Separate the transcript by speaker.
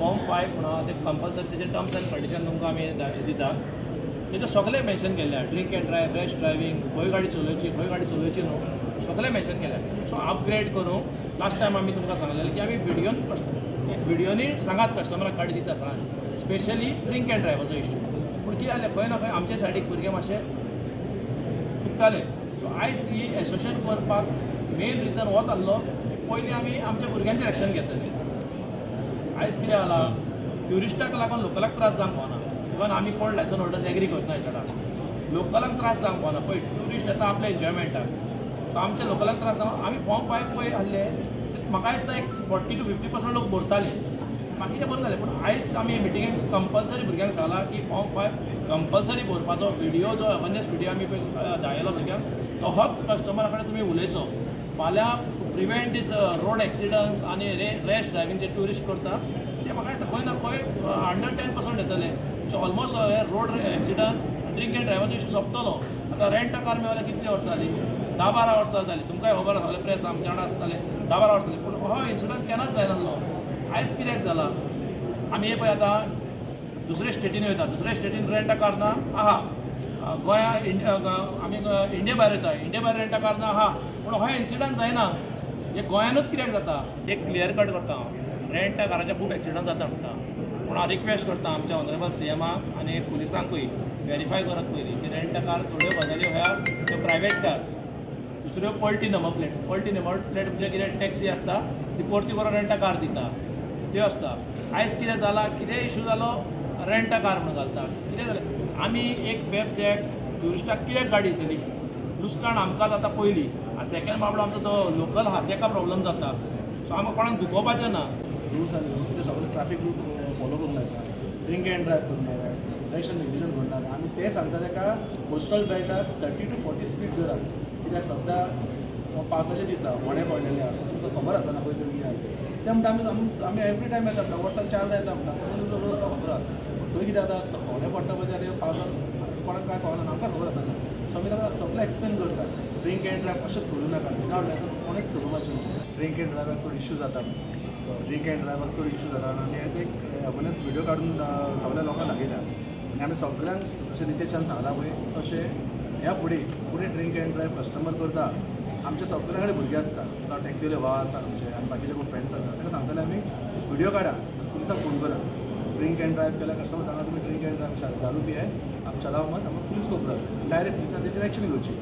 Speaker 1: Form 5 म्हणून आहा, ते कंपल्सरी तेजे टर्म्स एंड कंडिशन तुमकां आमी दिता. तेजे सगळे मेन्शन केल्ले आहा, drink and drive, rash driving, खंय गाडी चलोवची, खंय गाडी चलोवची न्हू, सगळें मेन्शन केलें. सो अपग्रेड करूंक लास्ट टायम आमी तुमकां सांगलेलें की आमी व्हिडियोन व्हिडियोनी सांगात कस्टमराक गाडी दिता आसतना, स्पेशली ड्रिंक एंड ड्रायव्हाचो इश्यू. पूण कितें जालें, खंय ना खंय आमच्या सायडीक भुरगे मातशे चुकताले. सो आयज ही एसोसिएशन करपाक मेन रिजन होच आहलो की पयलीं आमी आमच्या भुरग्यांचेर एक्शन घेतले. आयज कितें जालां, ट्युरिस्टाक लागून लोकलाक त्रास जावंक फावना. इवन आमी कोण लायसन होल्डर्स एग्री करना हेच्या. लोकलांक त्रास जावंक फावना. पळय, ट्युरिस्ट येता आपल्या एन्जॉयमेंटाक, सो आमच्या लोकलांक त्रास जावं. आमी फॉर्म 5 पळय आहले, म्हाका दिसता एक 40 टू 50% लोक भरताले, बाकीचे भरून जाले. पूण आयज आमी मिटिंगेक कंपल्सरी भुरग्यांक सांगलां की फॉर्म 5 कंपल्सरी भरपाचो. व्हिडियो जो अवेरनेस व्हिडियो आमी पळय धाडयलो भुरग्यांक, तोहोच कस्टमरा कडेन तुमी उलयचो. फाल्यां प्रिवेंट दीस रोड एक्सिडंट्स आनी रॅश ड्रायवींग जे ट्युरिस्ट करता, ते म्हाका दिसता खंय ना खंय अंडर 10% येतले. सो ऑलमोस्ट हे रोड एक्सिडंट, ड्रिंक एंड ड्रायव्हाचो इशू सोंपतलो. आतां रेंट कार मेळ्ळ्यार कितली वर्सां जालीं? 10-12 वर्सां जालीं. तुमकांय खबर आसा, प्रेस आमच्या वांगडा आसताले, 10-12 वर्सां जालीं, पूण हो इन्सिडंट केन्नाच जायनासलो. आयज कित्याक जाला? आमी हे पळय, आतां दुसरे स्टेटीन वयता, दुसऱ्या स्टेटीन रेंट कार ना आहा. गोंया आमी इंडिया भायर वयता, इंडिया भायर रेंट कार ना आहा, पूण हो इन्सिडंट जायना. हे गोंयानूच कित्याक जाता? एक क्लियर कट करता हांव, रेंट काराचे खूब एक्सिडंट जाता म्हणटा, पूण हांव रिक्वेस्ट करता आमच्या ऑनरेबल सीएमाक आनी पुलिसांकूय, वेरीफाय करात पयलीं की रेंट कार थोड्यो गजाली ह्या त्यो प्रायवेट कार्स, दुसऱ्यो पलटी नंबर प्लेट. पलटी नंबर प्लेट म्हणजे कितें, टॅक्सी आसता ती परती करून रेंट कार दिता, त्यो आसता. आयज कितें जालां, कितें इशू जालो, रेंट कार म्हणून घालता. कितें जालें, आमी एक बेबद्याक ट्युरिस्टाक कित्याक गाडी दितली? लुकसाण आमकां जाता पयली आनी सेकंड बाबडो आमचो तो लोकल आहा, तेका प्रॉब्लम जाता. सो आमकां कोणाक दुखोवपाचें ना.
Speaker 2: रुल्स आनी रुल्स कितें, सगळे ट्राफीक रूल फॉलो करूंक लायता, ड्रिंक एंड ड्रायव्ह करूंक नाका, रॅश नेग्लिजन्स करूं नाका. आमी तें सांगता ताका, कोस्टल बेल्टाक 30 टू 40 स्पीड धरात, कित्याक सद्या पावसाचे दीस आहा, होणे पडलेले आसा, सो तुमकां खबर आसना खंय खंय कितें आहा तें. म्हणटा आमी आमी एवरी टायम येता म्हणटा, वर्साक चारदां येता म्हणटा, कसो तुमचो रस्तो खबर आहा. पूण खंय कितें जाता, होणे पडटा पळय ते पावसान, कोणाक कांय कळना, आमकां खबर आसना. सो आमी ताका सगळें एक्सप्लेन करता, ड्रिंक एंड ड्रायव्ह कशेंच करूं नाका, विदावट लायसन्स कोणेच चलोवपाचें न्हू. ड्रिंक एंड ड्रायव्हाक चड इश्यू जाता, ड्रिंक एंड ड्रायव्हाक चड इश्यू जाता. आनी हेज एक अवेरनेस व्हिडियो काडून सगळ्या लोकांक दाखयल्या आनी आमी सगळ्यांक जशें नितेशान सांगलां पळय, तशें ह्या फुडें कोणी ड्रिंक एंड ड्रायव्ह कस्टमर करता, आमच्या सगळ्या कडेन भुरगे आसता, जावं टॅक्सीवाले भाव आसा आमचे आनी बाकीचे कोण फ्रेंड्स आसा, ताका सांगतले आमी, व्हिडियो काडा आनी पुलिसाक फोन करा. ड्रिंक एंड ड्रायव्ह केल्यार कस्टमर सांगा, तुमी ड्रिंक एंड ड्रायव्ह, दारू पिये आप, चलाओ मत, आमी पुलीस को बुला. डायरेक्ट पुलिसान तेचेर एक्शन घेवची.